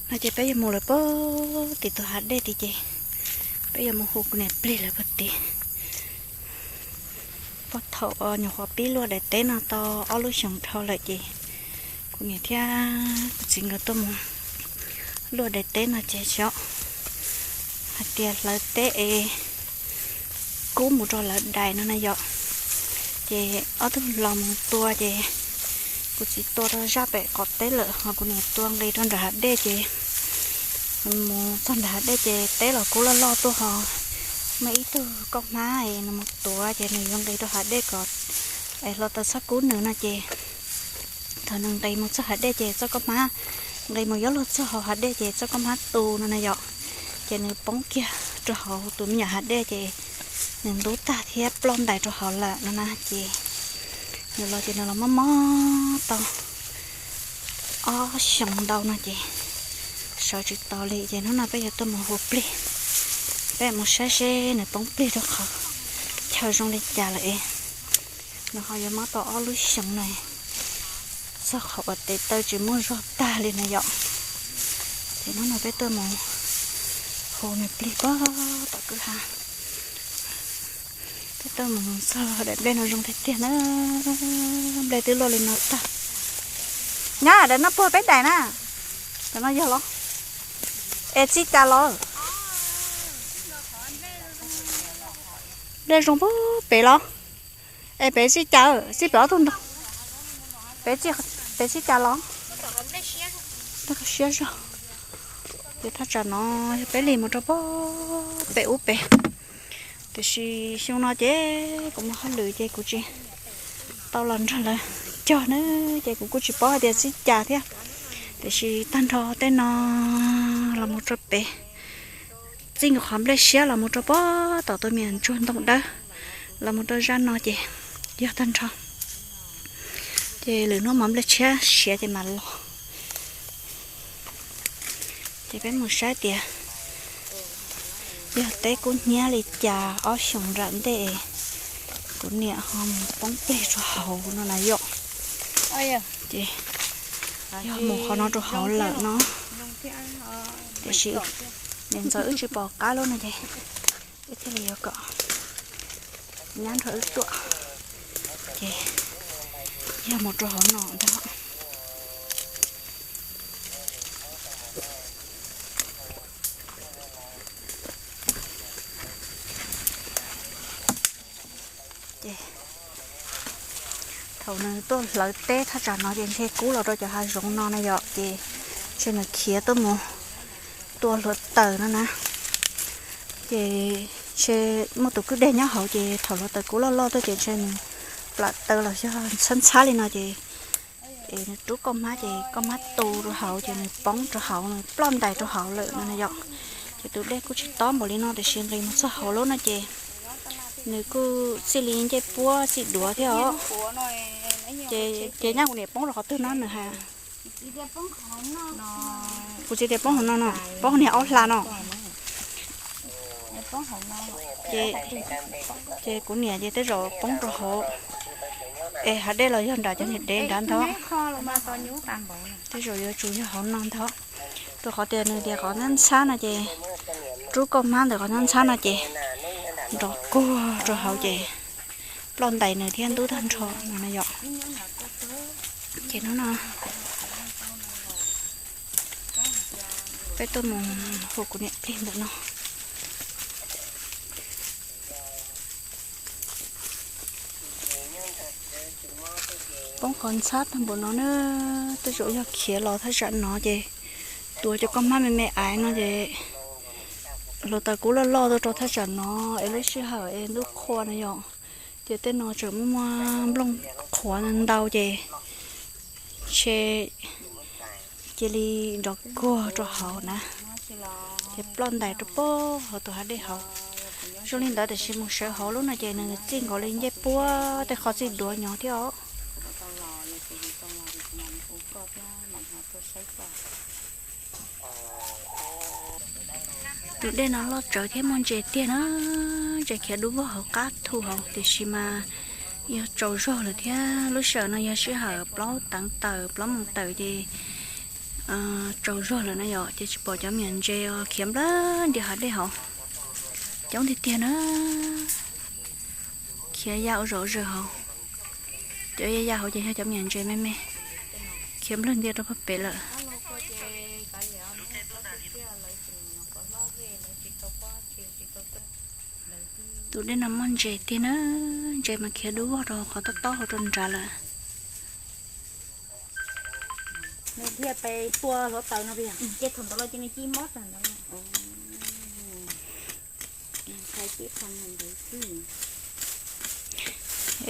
No ces peb yuav mus lawm puag tim tus hav dej tid ces peb yuav mus hu kuv niam plig lawv puag tid. Puag thaum nyuam qhuav pib luaj daim teb no tau ob lub xyoos dhau lawm ces kuv niam thiab kuv txiv nkawd tuaj mus luaj daim teb no ces xyov hais tias hlawv teb es kub mus rau lawv daim no na yom. Ces ob tug los mus tua ces kuv txiv tua rau zaj pem qhov teb lawm ho kuv niam tua nqis rau nram hav dej ces mus txog nram hav dej ces teb los kub loj loj tuaj ho muaj ib tug kauj hmab es nws mus tuav ces nws yuav nqis rau hav dej kom es hluav taws txhob kub nws no ces thaum nws nqis mus txog hav dej ces txoj kauj hmab, nqis mus yuav luag txog hauv hav dej ces txoj kauj hmab tu no na yom. Ces nws poob kiag rau hauv tus me nyuam hav dej ces nws ntub tag thiab ploj ntais rau hauv lawm no na ces nws los ces nws los mob mob tau ob xyoos ntau no ces sawv tsis tau li ces hnub no peb yuav tuaj mus hu plig, peb mus saib seb nws poob plig rau qhov chaw zoo li cas lawm es nws ho yuav mob tau ob lub xyoos na, txog qhov uas tes taw tsis muaj zog tag li na yom. Ces hnub no peb tuaj mus hu nws plig puag tom kwj ha, peb tuaj mus txog daim nplej no zoo tiag tiag na, nplej twb luaj li no tag. Nyab, daim no puag peb daim na, daim no yog los es txij cas los? Nplej zoo puag pem los? Es pem txij cas, txij pem ob tug ntoo, pem txij cas los? Siab zog. Ces thaj tsam no yog peb li mus rau puag pem ub pem, tiam sis xyoo no ces kuv mus hauj lwm ces kuv tsis tau los nrog lawv cog na, ces kuv kuj tsis paub hais tias txij cas thiab. Tiam sis tag nrho tej no los mus rau pem, txij nkawd qhov nplej siab los mus rau puag tom tus me nyuam ntsuag ntoo dawb, los mus rau zaj no ces yog tag nrho. Ces lwm hnub mas nplej siab siav ces mam los. Ces peb mus saib tias yog teb kub hnyiab li cas ob xyoos nram ntej kuv niam ho mus poob plig rau hauv no na yom. Ces yog mus qhov no rau hauv lawm no, tiam sis niam ntxawm wb tsis pom qab lub no ces wb thiaj li yuav kom nyab nrog wb tuaj, ces yog mus rau hauv no ntag. Ces thaum nws tuaj hlawv teb thaj tsam no ces ntshe kub los rau cov hav zoov no na yom, ces ntshe nws khiav tuaj mus tua hluav taws no na. Ces ntshe muaj tus kwj deg nyob hauv ces thaum hluav taws kub loj loj tuaj ces ntshe nws plam taw los xyov ntxhab ntxhab li no ces es nws rub kauj hmab ces kauj hmab tu rau hauv ces nws poob rau hauv, nws ploj ntais rau hauv lawm no na yom. Ces tus dej kuj tsis tob npaum li no tiam sis nqis mus txog hauv lub no ces nws kuj txij li ncej puab txij duav thiab os. Ces nyab kuv niam poob rau qhov twg no nws hais? Kuv txiv tias poob hauv no no, poob niag aub hla no. Ces kuv niam ces tej zaum poob rau hauv es hav dej los yog nram cov niag dev nrad ntag. Tej zaum yuav tsum yog hauv no ntag. Rau qhov tias nws tias qhov ntxhab ntxhab no ces rub kauj hmab ntawm qhov ntxhab ntxhab no ces nrov kuag rau hauv ces ploj ntais nws thiab ntub tag nrho no na yom. Ces hnub no peb tuaj mus hu kuv niam plig ntawm no. Poob qhov ntxhab tag npaum no na, tej zaum yog khiav los thaj tsam no ces tuav cov kauj hmab me me aiv no ces hluav taws kub loj loj tuaj rau thaj tsam no es lub sij hawm es ntuj qhua no yom, ces tej no tseem muaj muaj nplooj qhuav ntau ces ntshe cia li nrov kuag rau hauv na, ces ploj ntais rau puag hauv tus hav dej hauv. Zoo li ntawd tiam sis mus sawv hauv lub no ces nws txij nkaus li ncej puab tej qhov txij duav nyob thiab os. Tus dej no loj tsawv thiab muaj ntses tiag na, ntses khiav dub vog hauv qab thu hauv tiam sis mas yog tsaus zog lawm thiab lub sij hawm no yog sij hawm plaub teev tawm plaub moos tawm ces Tsaus zog lawm na yom, ces tsis pom cov me nyuam ntses khiav nplawg ntias hav dej hauv. Coob tiag tiag na. Khiav ya ua zom zaws hauv. Cov ya ya hauv ces yog cov me nyuam ntses me me khiav nplawg ntias rau pem lawm. Tus dej no muaj ntses tiag na, ntses mas khiav dub vog rau qhov tob tob hauv rau nrad lawm. Nws thiaj pe tua hluav taws no tiag. Ces thaum ntawd los ces nws ci mob tag ntawd.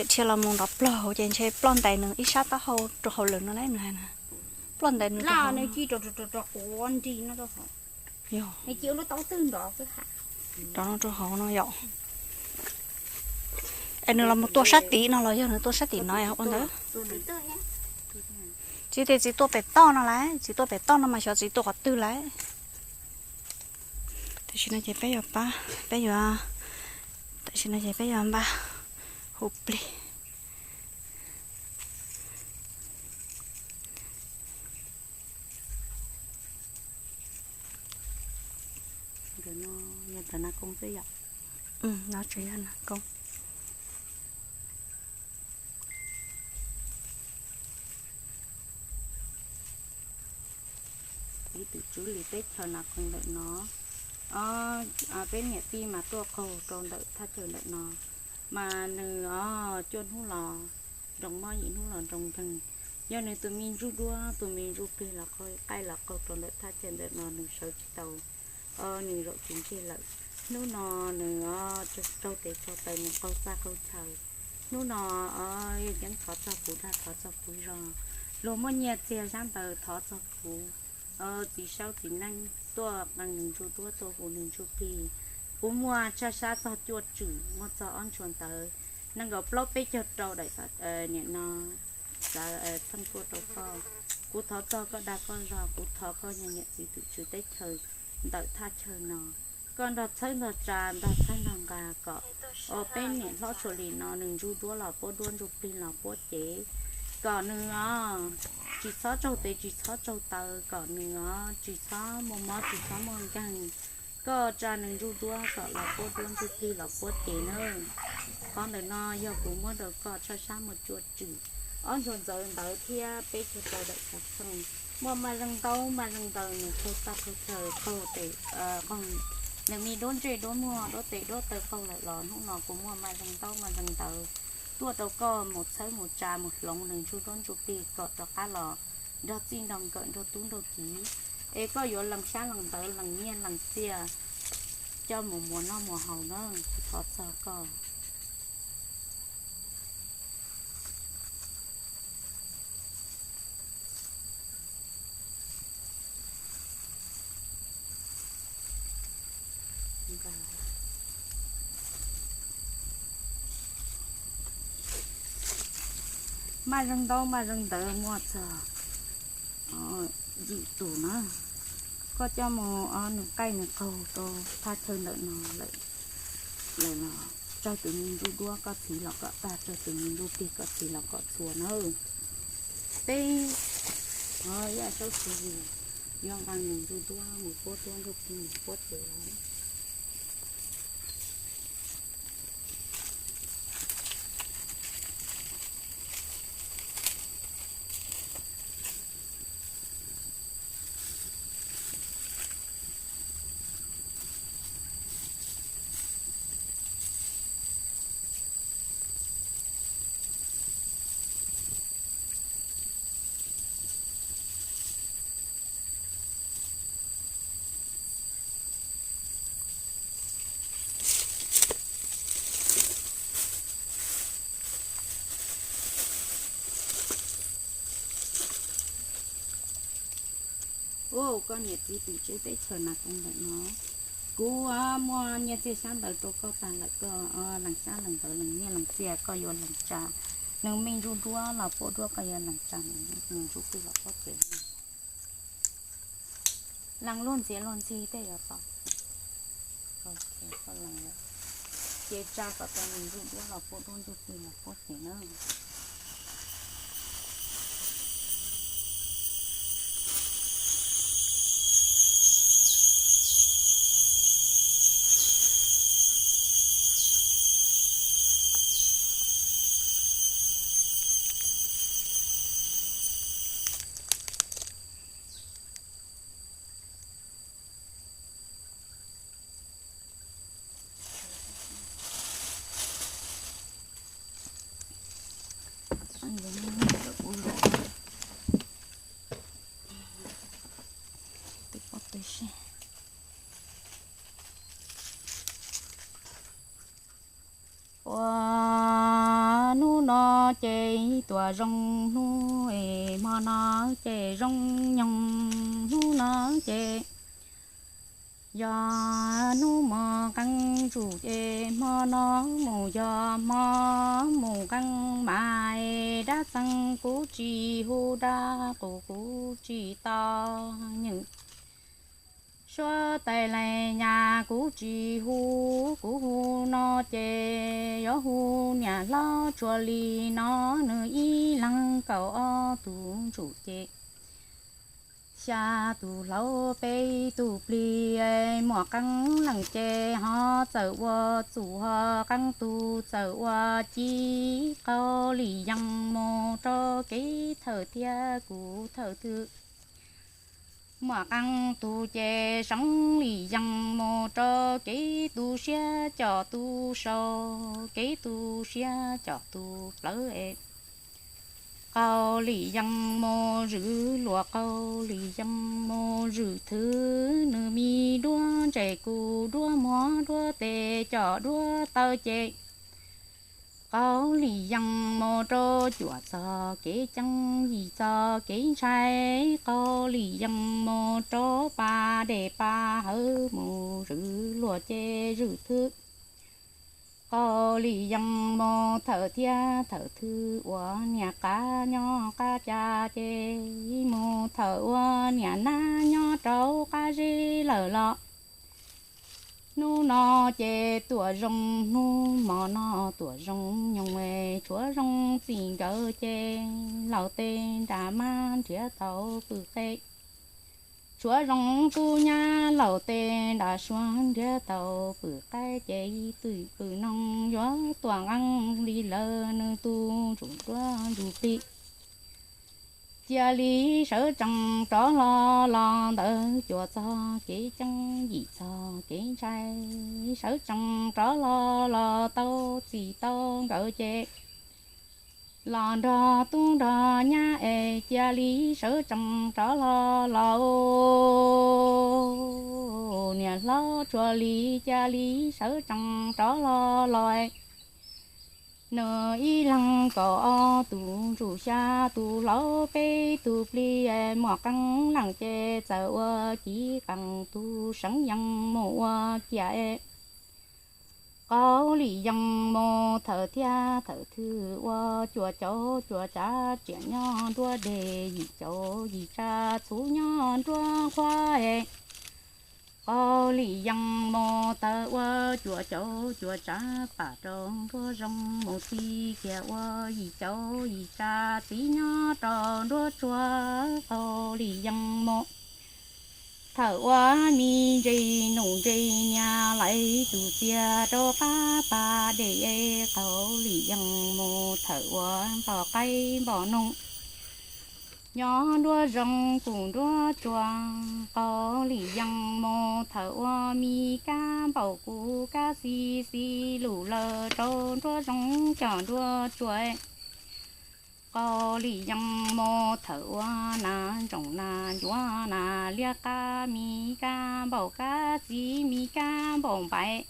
Thiaj los mus nrov plog hauv ces ntshe ploj ntais nws ib sab taub hau rau hauv lawm no lauj, nws hais na. Ploj ntais nws rau hauv, nws ci rau rau rau quav nri no rau hauv. Yog nws ci ua lub taub twg nrov xwb ha. Nrov no rau hauv no yom. Es nws los mus tua sab tid no los yog nws tua sab tim no ua ntawd. Txiv tias txiv tua pem toj no lauj, txiv tua pem toj no mas xyov txiv tua qhov twg lauj. Tam sim no ces peb yuav pab, peb yuav, tam sim no ces peb yuav npaj hu plig. Nkawd no yog ntawm nas koo xwb yom. No tsuas yog nas koo. Ib tus tswv li teb chaws nas koo ntawm no, peb niam tij mas tuaj qaug rau ntawm thaj chaw ntawm no, mas nws os cuaj hnub los nroo mob, yim hnub los nroo nkeeg. Yog nws tus me ntsuj duab tus me ntsuj plig los qaug, qaij los qaug rau ntawm thaj chaw ntawm no nws sawv tsis tau, nws zaum tsis ntseg lawm. Hnub no nws os raug tes raug taw mus qaug txaj qaug chaw. Hnub no os yog yeeb thov txog kuv dag thov txog kuv zog, luag muaj nyiaj txiag sab ntawd thov txog kuv. Txiv saub txiv neej tuaj qee nws ntsuj duab tuaj hu nws ntsuj plig. Kuv muaj tsab sab txog cuaj tswm, muaj txog ob ntshua ntawv, nees nkaum plaub peb caug rau daim niam no xav txheej tuaj rau koj. Kuv thov txog koj dag koj zog, kuv thov koj yog niam txiv tus tswv teb chaws ntawm thaj chaw no, koj nrog txhawb nrog tsa nrog txhawb nrog nqa kom peb niam hlob Tshua Lis no nws ntsuj duab los puab duab ntsuj plig los puab cev, kom nws os tsis txhob raug tes tsis txhob raug taw, kom nws os tsis txhob muaj mob tsis txhob muaj nkeeg. Koj tsa nws ntsuj duab kom los puab duab ntsuj plig los puab cev nawb. Qhov ntawm no yog kuv muab rau koj tsab sab muaj cuaj tswm, ob ntshua ntawv ntawd thiab peb caug rau daim xov txheej. Muaj maj zeeg ntaub maj zeeg ntawv nws qaug txaj qaug chaw qaug tes qaug nws me duab ntsej duab muag duab tes duab taw qaug lawm los hnub no kuv muaj maj zeeg ntaub maj zeeg ntawv tuaj rau koj mus txhawb mus tsa mus hloov nws ntsuj duab ntsuj plig kom rov qab los nrog txij nrog nkawm nrog tub nrog kiv, es koj yuav lees xyab lees ntawv lees nyiaj lees txiaj coj mus muas noj muas haus na, kuv thov txog koj. Maj zeeg ntaub maj zeeg ntawv muaj txog yim tus na, koj coj mus nws qaij nws qaug rau thaj chaw ntawm no lawm los tsawg tus me ntsuj duab koj txhiv los kom tag, tsawg tus me ntsuj plig koj txhiv los kom txhua nawb. Peb yaj saub txiv yuav nqa nws ntsuj duab mus puab duab ntsuj plig mus puab cev. Ua koj niam txiv tus tswv teb chaws nas koo ntawm no, kuv muaj nyiaj txiag xyab ntawv rau koj tag lawm, koj lees xyab lees ntawv lees nyiaj lees txiaj koj yuav lees tsa nws me ntsuj duab los puab duab, koj yuav lees tsa nws ntsuj plig los puab cev. Lees luag ntxiav luag ntxhi tej yuav tau. Ces tsa kom tau nws ntsuj duab los puab duab ntsuj plig los puab cev na. ces tuaj zoo hnub es hmo no ces zoo nyoog, hnub no ces yog hnub mus qee zuj ces hmo no mus yog hmo mus qee mas, dab txeeg kuv tsis hu, dab qus kuv tsis tau, nywm suab tais lais nyas kuv tsis hu. Kuv hu no ces yuav hu niam hlob Tsua Li no, nws ib leeg kaum ob tug ntsuj ces xya tus hlau peb tug plig, muaj qee leej ces ho txawm ua txuj ho qee tus txawm ua ci. Qaug Lis Yees mus rau kev thawj thiab kuv thawj twg, muaj qee tus ces Seev Lis Yees mus rau kev tu siab coj tu sau, kev tu siab coj tu plawv es. Qaug Lis Yees mus zwm luas, Qaug Lis Yees mus zwm thwv, nws me duab ntses kuv duab muag duab tes coj duab taw ces. Qaug Lis Yees mus rau cuam txog kev ceeb yim txog kev ntshai, Qaug Lis Yees mus rau pas dej pas hawv, mus zwm luas ces zwm thwv. Qaug Lis Yees mus thawj thiab thawj twg ua niam qab nyob qab cas ces, mus thawj ua niam nab nyob rau qab zeb lawm los. Hnub no ces tuaj zoo hnub, hmo no tuaj zoo nyoog, tshuav zoo txij nkawm ces laus tej nram mab nrhiav tau pw qe. Tshuav zoo tub nyab laus tej nram suav nrhiav tau pw qaib ces, twm pw noog yuav tuaj nqeeb li lawm nws tus ntsuj duab ntsuj plig. Cia li sawv tsees rov hlo los ntawd, cuam txog kev ceeb yim txog kev ntshai, sawv tsees rov hlo los tau txij tau nkawm ces, los nrog tub nrog nyab es cia li sawv tsees rov hlo los. Niam hlob Tsua Li cia li sawv tsees rov hlo los. Nws ib leeg kaum ob tus ntsuj, xya tus hlau peb tus plig, muaj qee leej ces txawm ua ci, qee tus Seev Yees mus ua ciam. Qaug Lis Yees mus thawj thiab thawj twg ua cuam cauv cuam tsav, tsiaj nyob nruab deg yim cauv yim tsav, txhuv nyob nruab qhuav es. Qaug Lis Yees mus tawm ua cuam cauv cuam tsav, pam rau nruab zoov mus txij kiag ua yim cauv yim tsav, txiv nyob rau nruab tsuag. Qaug Lis Yees mus thawm ua me ntsis nus ntsis nias, lawv tus txiag rau qab pas dej es. Qaug Lis Yees mus thawm ua npoj qaib npoj noog, nyob nruab zoov kuj nruab tsuag. Qaug Lis Yees mus thawm ua me kab npaum kuv kab xis xis, lug lawm rau nruab zoov coj nruab tsuag. Qaug Lis Yees mus thawm ua nas ntsoom nas ncuav nas liab qab, me kab npaum kab xis me kab npaum npaim.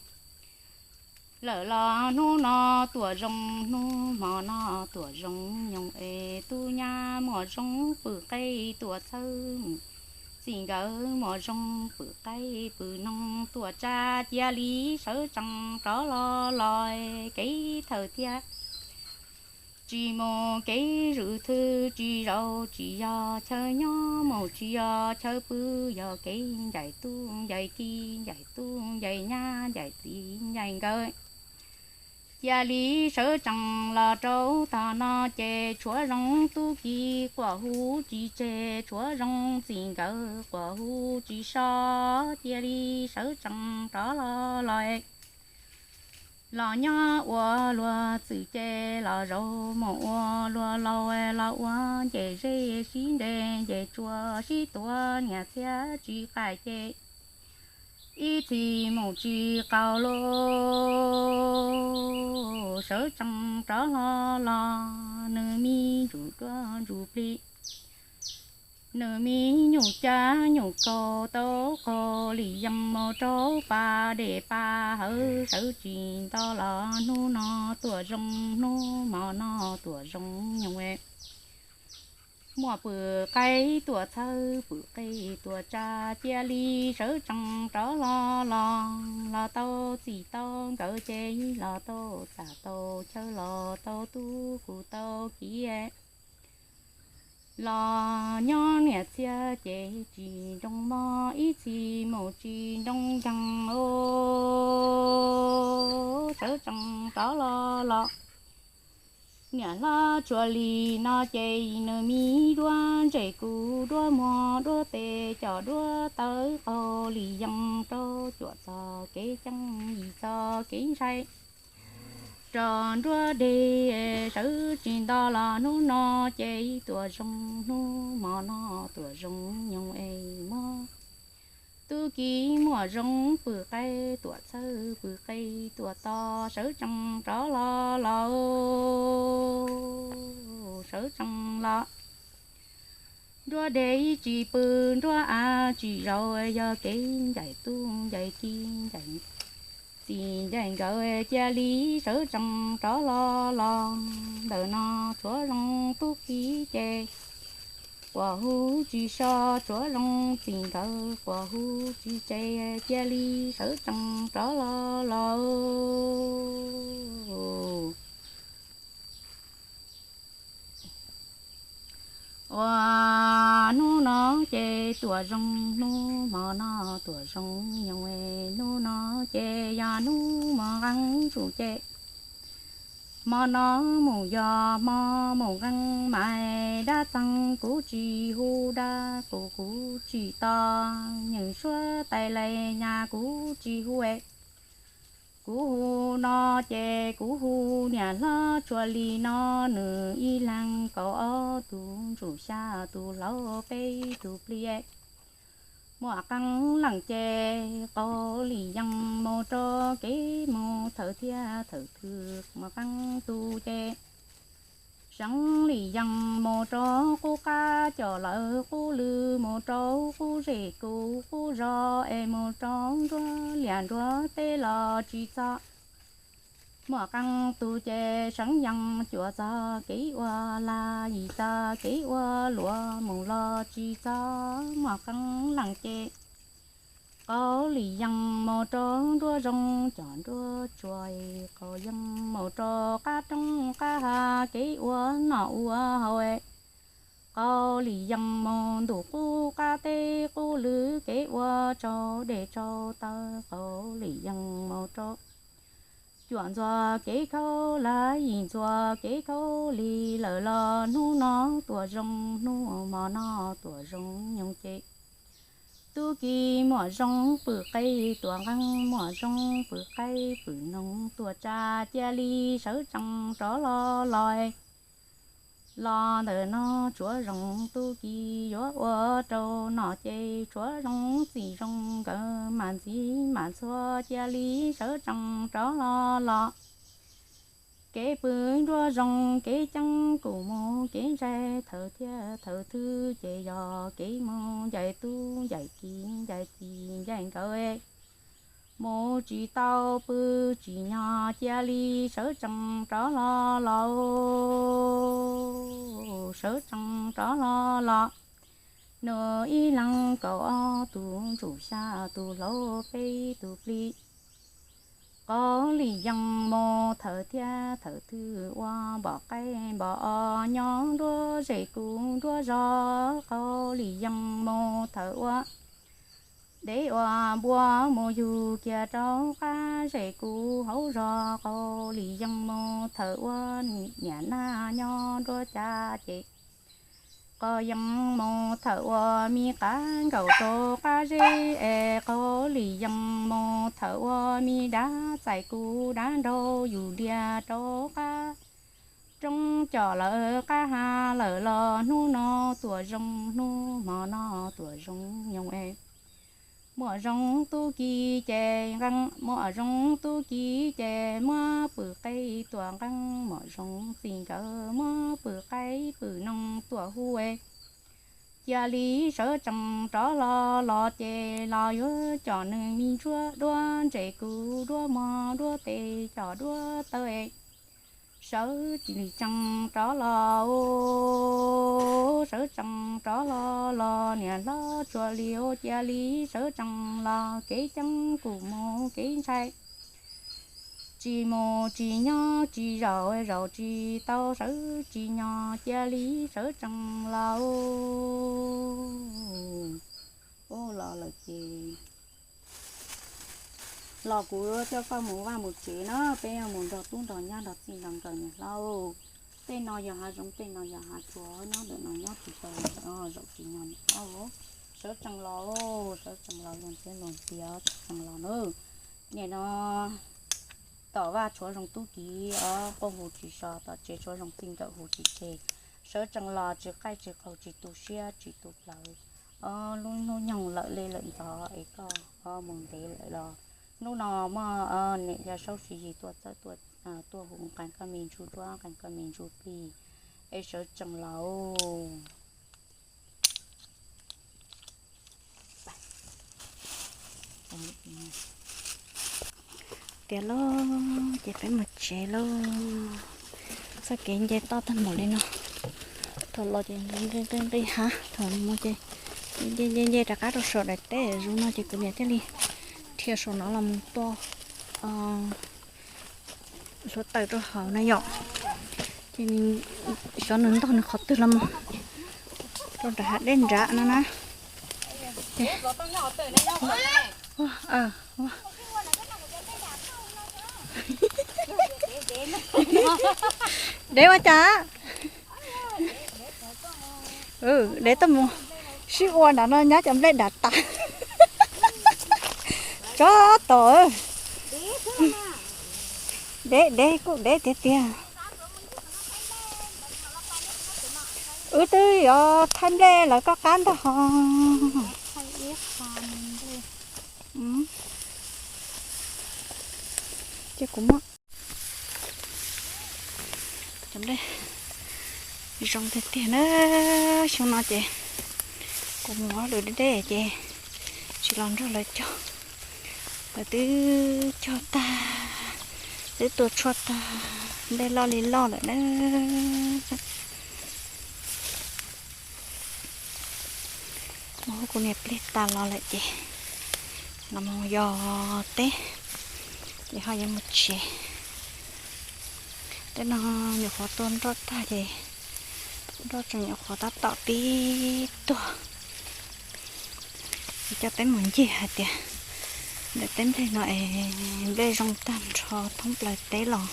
Lawm los hnub no tuaj zoo hnub, hmo no tuaj zoo nyoog es, tub nyab muaj zoo pw qaib tuaj txhawb mus, txij nkawm muaj zoo pw qaib pw noog tuaj tsa, cia li sawv tsees rov hlo los kev thawj thiab. Tsis mus kev zwm thwv, tsis zaum tsis yog chaw nyob, mus tsis yog chaw pw, yog kev ncaim tub ncaim ki, ncaim tub ncaim nyab, ncaim txiv ncaim nkawm. Cia li sawv tsees los rau tog no ces, tshuav zoo tub ki quaj hu tsis tseg, tshuav zoo txij nkawm quaj hu tsis so, cia li sawv tsees rov hlo los. Los nyob ua luag txwj ces los zaum mus ua luag laus, los ua nce zeb sib nres nce tsua sib tua niam txiag tsis qaij ces, ib txhis mus tsis qaug lawm, sawv tsees rov hlo los nws me ntsuj duab ntsuj plig. Nws me nyuam cab nyuam kaus tau qaug li yees mus rau pas dej pas hawv, sawv tsis nto los hnub no tuaj zoo, hnub hmo no tuaj zoo nyoog. Muaj pwm qaib tuaj txhawb, pwm qe tuaj tsa, cia li sawv tsees rov los los, los tau txij tau nkawm ces los tau txaj tau chaw, los tau tub kuj tau kiv. Los nyob niam txiag ces tsis nroo mov, ib txhis mus tsis nroo nkeeg os, sawv tsees rov los los. Niam hlob Tsuas Lis no ces nws me duab ntsej kuv, duab muag duab tes, coj duab taw qaug li yees rau cuam txog kev ceeb, yim txog kev ntshai. Rau nruab deg sawv tsis nto los hnub no ces tuaj zoo, hnub hmo no tuaj zoo nyoog es muab tub ki muaj zoo, pwm qaib tuaj txhawb, pwm qe tuaj tos, sawv tsees rov los los, sawv tsees los. Nruab deg tsis pw, nruab av tsis zaum, yog kev ncaim tub ncaim ki, ncaim txij ncaim nkawm, cia li sawv tsees rov los los. Ntawm no tshuav zoo tub ki ces quas hu tsis so, tshuav zoo txij nkawm quas hu tsis tseg, cia li sawv tsees rov los los. Ua hnub no ces tuaj zoo, hnub hmo no tuaj zoo nyoog, hnub no ces yog hnub mus nqeeb ntsuj ces hmo no mus yog hmo mus nqeeb mais. Dab txeeg kuv tsis hu, dab qus kuv tsis tos, nyeem suab tais lais nyas kuv tsis hu. Kuv hu no ces kuv hu niam hlob Tsuas Lis no, nws ib leeg kaum ob tug ntsuj xya, tus hlau peb tug plig. Muaj qee leej ces qaug li yees mus rau kev mus thawm thiab thawm twg, muaj qee tus ces seev li yees mus rau qub qab, coj lawv qub lw mus rau qub zej kuv qub zos, es mus rau nruab liaj nruab teb los tsis txog. Muaj qee tus ces seev yees cuam txog kev ua lag, yim txog kev ua luam mus los tsis txog. Muaj qee leej ces qaug li yees mus rau nruab zoov coj nruab tsuag, qaug yees mus rau qab roob qab hav kev ua noj ua haus. Qaug li yees mus ntuj qub qab teb qub lw kev ua tsau dej tsau taw, qaug li yees mus rau cuam ntxuag kev khaub lig, yim ntxuag kev khaub lig lawm los hnub no tuaj zoo, hnub hmo no tuaj zoo nyoog ces tub ki muaj zoo, pwm qe tuaj nqeeb muaj zoo, pwm qaib pwm noog tuaj tsa, cia li sawv tsees rov los los. Los ntawm no tshuav zoo tub ki yuav ua rau noj ces tshuav zoo txij zoo nkawm mam ntxiv mam ntxhua, cia li sawv tsees rov los los. Kev pw nruab zoov kev ceeb kuj mus kev ntshai, thawm thiab thawm twg ces yog kev mus ncaim tub ncaim ki ncaim txij ncaim nkawm, mus tsis tau pw tsis nyog, cia li sawv tsees rov los los, sawv tsees rov los los. Nws ib leeg kaum ob tug ntsuj xya, tus hlau peb tug plig. Qaug li yees mus thawm thiab thawm twg ua npom qaib npom os nyob nruab zej kuv nruab zos, qaug li yees mus thawm ua dev ua npua mus yug kiag rau qab zej kuv hauv zos, qaug li yees mus thawm ua niam nab nyob nruab cas ces qaug yees mus thawm ua me qav nkaum rau qab zeb es, qaug li yees mus thawm ua me dav txais kuv dav nraug yug diag rau qab roob coj lawm qab hav lawm los hnub no tuaj zoo, hnub hmo no tuaj zoo nyoog es. Muaj zoo tub ki ces nqeeb, muaj zoo tub ki ces muab pwm qe tuaj nqeeb, muaj zoo txij nkawm muab pwm qaib pwm noog tuaj hu es. Cia li sawv tsees rov los, los ces los yuav coj nws me ntsuab duab ntses, kuv duab mog duab tes, coj duab taw es sawv tsis tsees rov los, sawv tsees rov los, los niam hlob Tsuas Lias cia li sawv tsees los, kev ceeb kuj mus kev ntshai, tsis mus tsis nyob tsis zaum, zaum tsis tau sawv tsis nyob, cia li sawv tsees los. Ub, los lawm ces los kuv coj koj mus vaj mus tsev na, peb yuav mus nrog tub nrog nyab nrog txij nrog nkawm niam hlob. Tej no yog hav zoov, tej no yog hav tsuag, nyob ntawm no nyob tsis tau, zaum tsis nyob niam hlob. Sawv tsees los, sawv tsees los luag ntxhiab luag ntxias, sawv tsees los na. Nim no tom vaj tshuav zoo tub ki, o, qub hu tsis so, tom tsev tshuav zoo txij nkawm hu tsis tseg. Sawv tsees los tsis qaij tsis qaug tsis tu siab tsis tu plawv. O, lub hnub nyoog lawm li lawm ntxov es koj, o, mus ntev lawm los hnub no muaj, o, niam yog Saub Siv Yis tuaj txawb tuaj, tuaj hu nqee koj me ntsuj duab nqee koj me ntsuj plig es sawv tsees los. Tiav lauj, ces peb mus tsev lauj. Txoj kev nce toj tag npaum li no, thaum los ces nqi nqi nqi hav, thaum mus ces nce nce nce rov qab rau saum daim teb zoo no ces kuv niam thiaj li dhia saum no los mus tua hluav taws rau hauv na yom. Ces xyov nws ntog nws qhov twg los mus rau nram hav deb nrad no na. Ces dev ua cas, dev tuaj mus sib ua nram no nyob cov nplej dav tas. Tsob tom, dev dev kuj dev tiag tiag. Wb twb yuav thaij nplej lawv koj qab ntag ho. Ces kuv muab cov nplej zoo tiag tiag na. Xyoo no ces kuv mus ob lwm deb deb ces tsis los nrog lawv cog. Lawv twb cog tag, twb tua tshuaj tag, nplej loj li loj lawm na. Mus hu kuv niam plig tas los lawm ces los mus yos teb ces ho yuav mus tsev. Tej no nyuam qhuav tua nroj tag ces nroj tseem nyuam qhuav tab tom pib tuag. Ces coj peb mus ncig hais tias ntawm teb nplej no es nplej zoo tag nrho thoob plaws teb los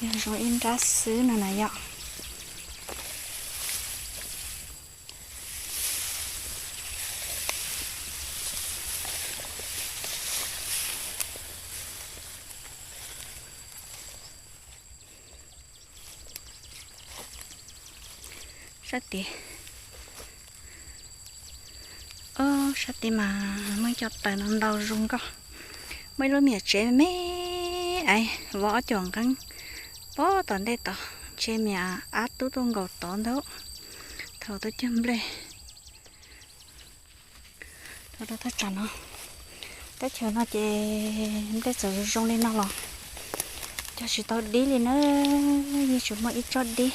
yog zoo ib nrab xwb no na yom. Sab tid, o, sab tid mas muaj ib co taws no ntau zoo nkauj. Muaj ib lub me nyuam tsev me me, vov ob cuam nqeeb pob tom ntej tod, ntshe me nyuam ab tub tuaj nkaum tod ntag. Thaum twb cog nplej, thaum rau thaj tsam no, teb chaws no ces nplej txawm zoo zoo li no los cog tsis tau dib li na, yeej tsuas muaj ib tsob dib,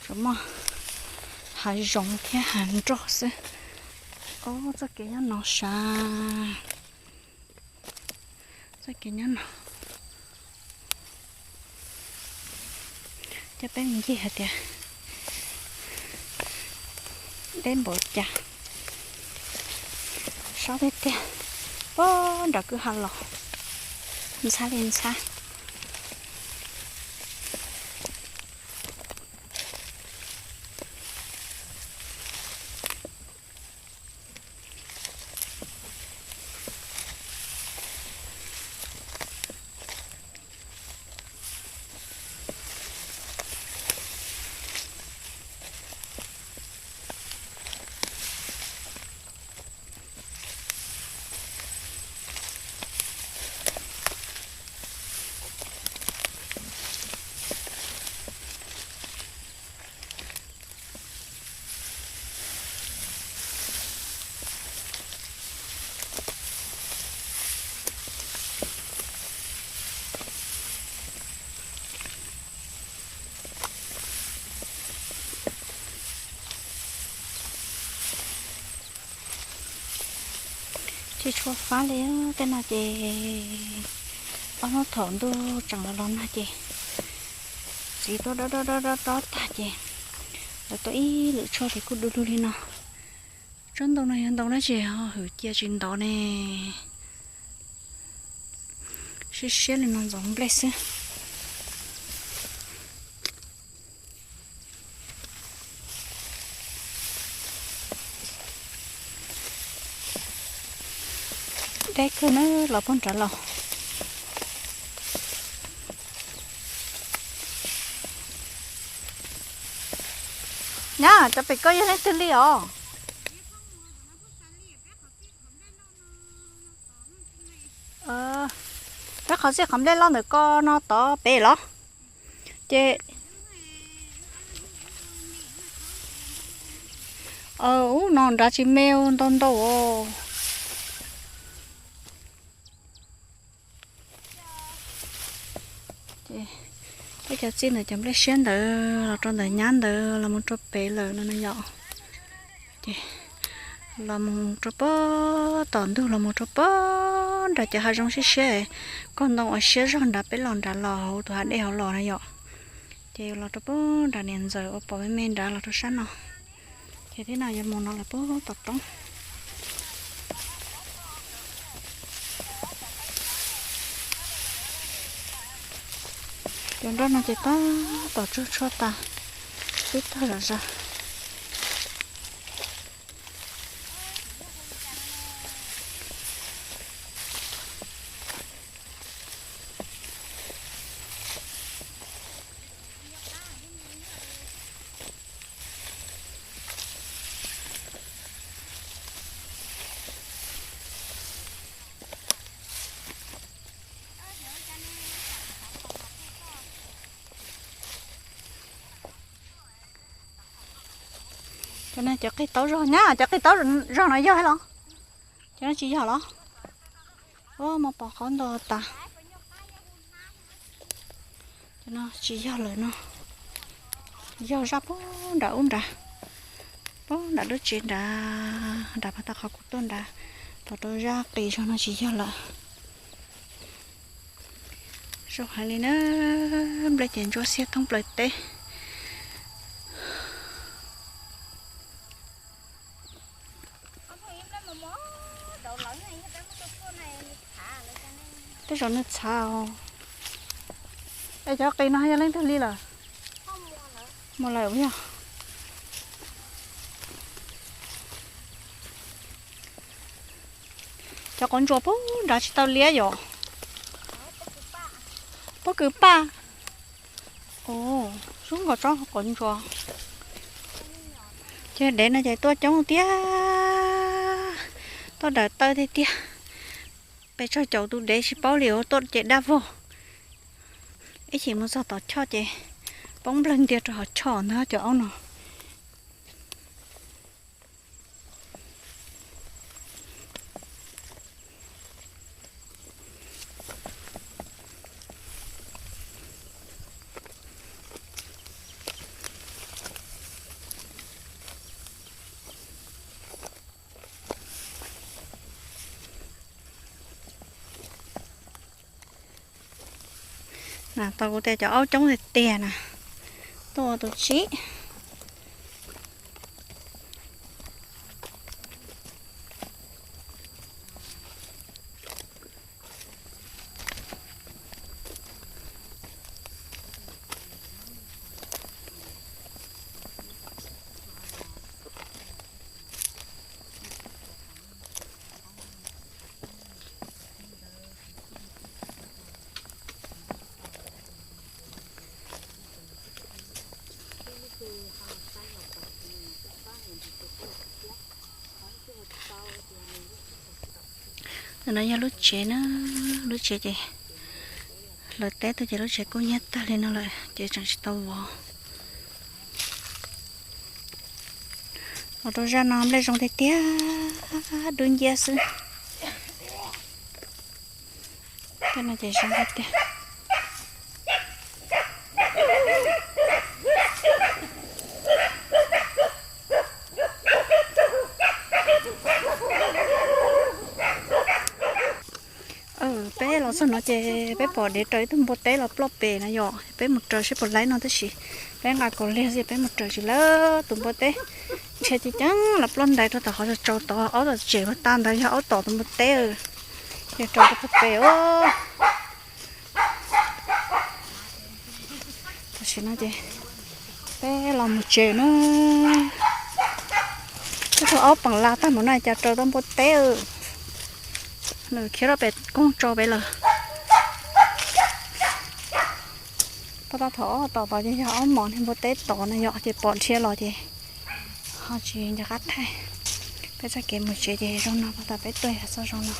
tsuas muaj hav zoov thiab hav nroj xwb. Ob, txoj kev nyob no sav, txoj kev nyob no. Coj peb mus ncig hais tias deb npaum cas, sob tiag tiag, pob nram kwj ha los ntxhab li ntxhab. Tsis tshua fab li, tej no ces ob hnub thaum ntuj tseem los los nag ces txiv tuaj dob dob dob dob dob tag ces lawv tuaj ib lwm tshuaj ces kuj du lug li no. Tsob ntoo no yog ntoo dab tsi ho hwm cia tsis ntov ne? Siab siab li no ntxoov nplej xwb. Deb kawg na, los puag nrad los. Nyab, cov pem koj yog leej twg li os? Peb qhov txij qhov nplej loj ntawm ko no tod pem los? Ces ub, no nrad tsis me ntau ntau os. Ces peb cov txij ntawm cov nplej siab ntawd los rau ntawm nyab ntawd los mus rau pem lawm no no yom. Ces los mus rau pem tom ntug los mus rau pem nram cov hav zoov siab siab, koj ntoo uas siab zog nrad peb los nrad los hauv tus hav dej hauv los na yom. Ces los rau pem nram niam ntxawm uas pom me me nrad los rau sab no. Ces thiab no yuav mus no lawm pem tom roob. Cov nroj no ces tab tom tsug tshuaj tas, twb tag zom zaws. Cov no cov qig taub zog nyab, cov qig taub zog no yog los? Cov no tsis yog los? Ua, muaj pos qaub nto tas. Cov no tsis yog lawm no. Yog zaj pem nram ub nrad, pem nram lub tsev nrad, nrad pas tau qhov kuv tuaj nrad, los rau zaj qis zog no tsis yog lawm. Zoo heev li na, nplej ces ntsuab xiab thoob plaws teb. Tej zaum nws txhav os. Es cov qis no yog leej twg li lawm? Mus lawm yog. Cov quav ntsuas pem nrad tsis tau liab yom? Pob kws paj. Ub, zoo nkauj tsob quav ntsuas. Ces dev no ces tuaj coob tiag, tuaj daws taw tiag tiag. Pes tsawg caum tus dev tsis paub li uas tuaj ces dab vog. Ib chim mus txog tom choj ces poob nplawg ntiag rau hauv choj ntag cov aub no. Na, tau kuv tias cov aub coob tiag tiag na, tuaj ua tus tsib. No yog lub tsev na, lub tsev ces lawv teb tuaj ces lub tsev kub hnyiab tag li no lawm ces tseem tsis tau vov. Los rau zaj no nplej zoo tiag tiag, dub nciab xwb. Tej no ces zoo tiag tiag. Txog no ces peb pom dev raws ib tug npua teb los ploj pem na yom, peb mus raws seb puas laib no tab sis peb nqa kaus liag xwb peb mus raws tsis laib tus npua teb. Nrhiav ceev ceev los ploj ntais rau tom qhov tsaus tod, ob tom tsev uas tag ntawd yog ob tom tus npua teb, ces raws rau puag pem os. Tam sim no ces peb los mus tsev na. Ib tug aub peem la tag mus no cas raws tau npua teb, nws khiav rau pem koog tso pem lawm. Pab tab thaum ob tom tod ces yog aub mos niag npua teb tod na yom, ces pom dhia los ces ho tsis nco qab thaij. Peb txoj kev mus tsev ces zoo no, pab tab peb tuaj yog txoj zoo no.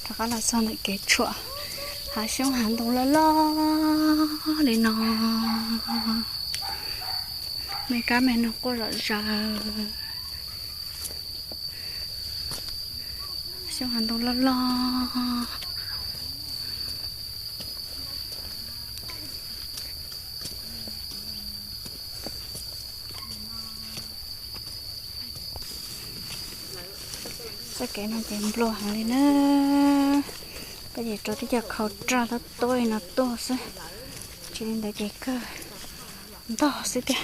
Rov qab los txog ntawm kev tshuam, hav xyoob hav ntoo loj loj li no. Me kab me noog quaj zom zaws. Xyoob hav ntoo loj loj. Txoj kev no ces nplua heev li na. Koj ces rau tib co khau raj tab tuaj no tuaj xwb, tsis li ntawd ces kawg ntog xwb tiag.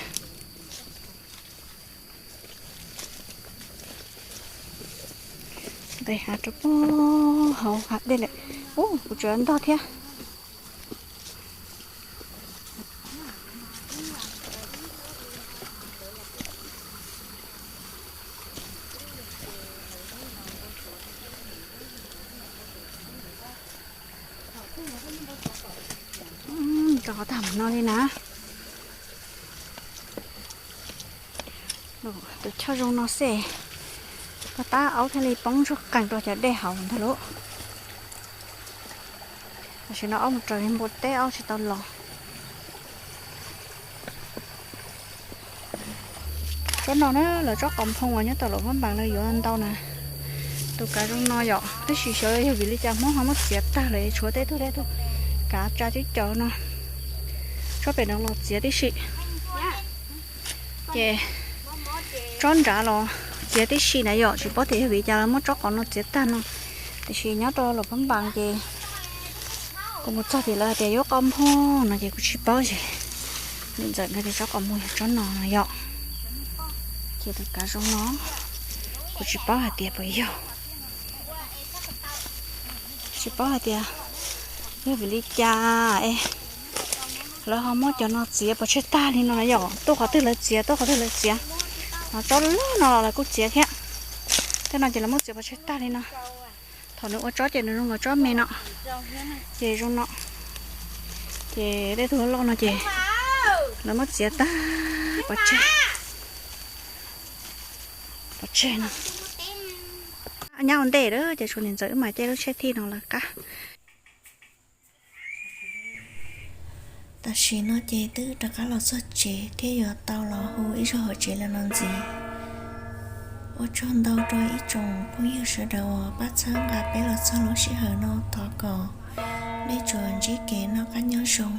Nqis hav rau puag hauv hav dej lawm. Ub, kuv tseem ntog thiab. Rau qhov tag mus no li na. Tus choj zoo no xwb, koj tab aub thiaj li poob ntsuag qees rau cov dej hauv ntag lauj. Tam sim no aub mus raws npua teb aub tsis tau los. Tsob no na, lawv tsob qos nphoo uas nyob tom Luam Phab Npaas lawv yuav ntau na. Tus kav zoo no yom, tab sis xyov yog vim li cas Hmoob ho muab txiav tag lawm, tshuav tej tug tej tug kav tsa cib cov no. Tsob pem no los txiav tib si, ces tsob nrad los txiav tib si na yom, tsis paub tias yog vim li cas lawv muab tsob qos no txiav tag no. Tiam sis nyob rau Luam Phab Npaas ces kuv mus txog tim lawv hais tias yuav qos nphoo no ces kuv tsis paub ces niam ntxawm nkawd tias tsob qos nphoo yog tsob no no yom. Ces tus kav zoo no, kuv tsis paub hais tias puas yog, tsis paub hais tias yog vim li cas es lawv ho muab cov no txiav pov tseg tag li no na yom. Tuaj qhov twg lawv txiav, tuaj qhov twg lawv txiav. No tsob loj no los lawv kuj txiav thiab. Tej no ces lawv muab txiav pov tseg tag li no. Thaum nws ua tsob ces nws zoo nkaus tsob me no, ces zoo no. Ces tej tug loj no ces lawv muab txiav tag pov tseg, pov tseg no. Nyab ua ntej lawm ces tshuav niam ntxawm wb mam caij lub tsheb thij no lawv qab. Tam sim no ces twb rov qab los txog tsev thiab yuav tau los hu ib zaug hauv tsev lawm no ntxiv. Ua tsaug ntau rau ib tsoom phooj ywg sawv daws uas pab txhawb nqa peb los txog lub sij hawm no, thov kom nej tsuas ntsib kev noj qab nyob zoo.